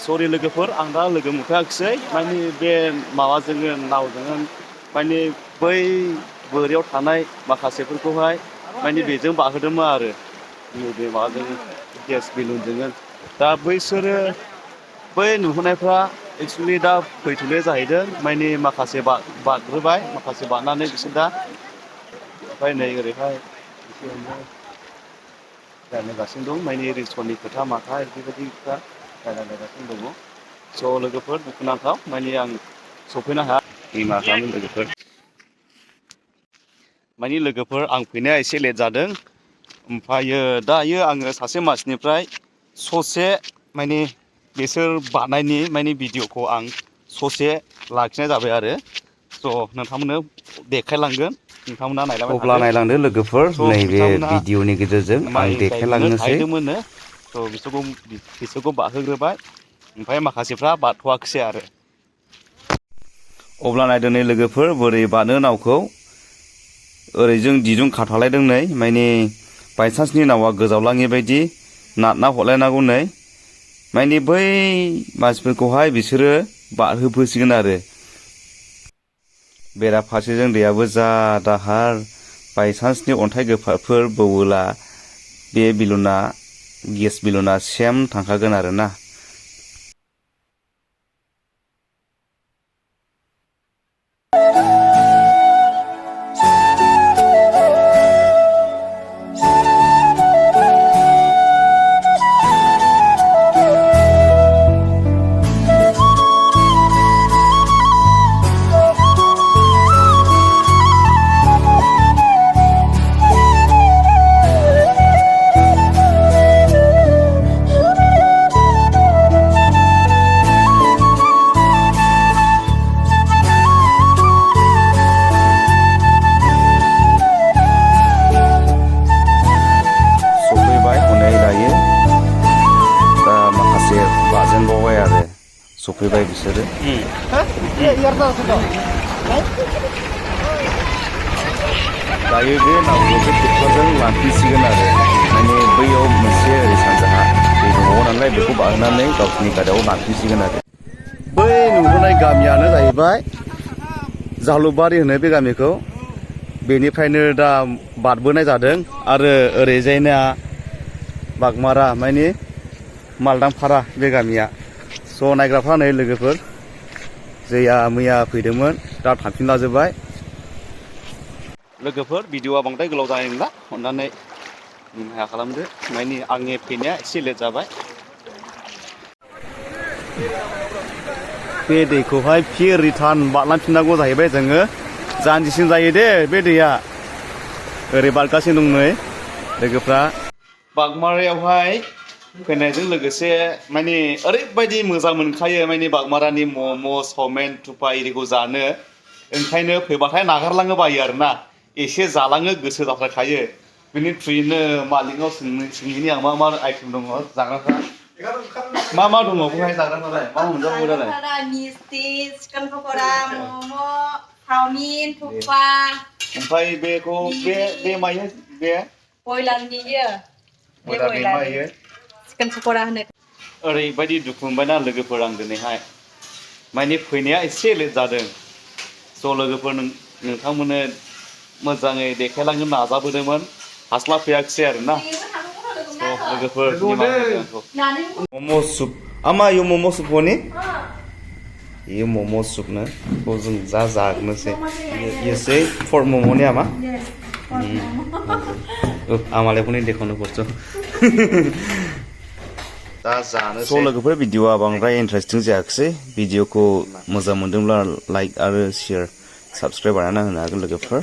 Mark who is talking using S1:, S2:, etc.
S1: सरि लोगोफोर आं दा लोगो मोनफैयाखिसै माने बे माबाजों नावजों माने बै बोरियाव थानाय माखासेफोरखौहाय माने बेजों बाहोदोंमोन आरो नैबे माबाजों गेस बेलुनजों दा बैसोरो बै नुहोनायफ्रा एक्सुवेलि दा फैथ'नाय जाहैदों माने माखासे बारग्रोबाय माखासे बारनानै बिसोर दा ओमफ्राय नै ओरैहाय एसे एनै रायज्लायगासिनो दं माने रिसर्टनि खोथा माथा बेबायदिफ्रा रायज्लायगासिनो दङ स' लोगोफोर दुखुनांथाव माने आं सफैनो हाया मा खालामो लोगोफोर माने लोगोफोर आं फैनाया एसे लेट जादों ओमफ्रायो दायो आङो सासे मानसिनिफ्राय ससे माने बिसोर बानायनि माने भिडिअखौ आं ससे लाखिनाय जाबाय आरो स' नोंथांमोननो देखायलांगोन नोंथांमोना नायलांबाय
S2: अब्ला नायलांदो लोगोफोर नैबे भिडिअनि गेजेरजों आं देखायलांनोसै
S1: थाहैदोंमोननो स' बिसोरखौ बाहोग्रोबाय ओमफ्राय माखासेफ्रा बाथ'वाखिसै आरो अब्ला नायदो नै लोगोफोर बोरै बानो नावखौ ओरै जों दिरुं खाथालायदों नै माने बायसान्सनि नावा गोजावलाङि बायदि नारना हरलायनांगौ नै माने बै मानसिफोरखौहाय बिसोरो बारहोबोसिगोन आरो बेराफारसेजों दैयाबो जा दाहार बायसान्सनि अन्थाइ गोफारफोर बौवोला बे बेलुना गेस बेलुना सेम थांखागोन आरोना सफैबाय बिसोरो दायो बे नावखौ बे ट्रेक्टरजों लांफिनसिगोन आरो माने बैयाव मोनसे ओरै सानजाहा दै दङ नालाय बेखौ बारहोनानै गावसिनि गारियाव लांफिनसिगोन आरो बै नुहुरनाय गामियानो जाहैबाय जालुबारि होनो बे गामिखौ बेनिफ्रायनो दा बारबोनाय जादों आरो ओरैजायना बागमारा माने मालदांपारा बे गामिया स' नायग्राफ्रा नै लोगोफोर जैया मैया फैदोंमोन दा थांफिनला जोब्बाय लोगोफोर भिडिअआ बांद्राय गोलाव जानाय नंला अननानै निमाहा खालामदो माने आंनि फैनाया एसे लेट जाबाय बे दैखौहाय फिन रिटार्न बारलांफिननांगौ जाहैबाय जोङो जानजिसिम जायो दे बे दैया ओरै बारगासिनो दं नै लोगोफ्रा बागमारायावहाय फैनायजों लोगोसे माने ओरैबायदि मोजां मोनखायो माने बागमारानि मम' चावमिन थुफा इरिखौ जानो ओंखायनो फैबाथाय नागारलांनो बायो आरोना एसे जालांनो गोसो जाथारखायो बेनि थ्रुयैनो मालिकनाव सोंहैनि आं मा आइटेम दङ जाग्राफ्रा मा दङ बेवहाय जाग्राफ्रालाय मा मोनजाबावो दालाय
S3: मिस्टि चिकेन पक'रा मम' चावमिन थुफा
S1: ओमफ्राय बेखौ बे मायो बे
S3: बयलारनि बयलारनि चिकेन पक'रा होनो
S1: ओरैबायदि दुखु मोनबायना लोगोफोर आं दिनैहाय माने फैनाया एसे लेट जादों स' लोगोफोर नोंथांमोननो मोजाङै देखायलांनो नाजाबोदोंमोन हास्लाबफैयाखिसै आरोना लोगोफोर मम' सुप आमा यो मम' सुप हो नि यो मम' सुप ना तो जों जागोनसै यो चाहिँ फर्क मम' नि आमा आमालाई पनि देखाउनु पर्छ स' लोगोफोर भिडिअआ बांद्राय इन्टारेस्टिं जायाखिसै भिडिअखौ मोजां मोनदोंब्ला लाइक आरो शेयार साबस्क्राइब बानायना होनो हागोन लोगोफोर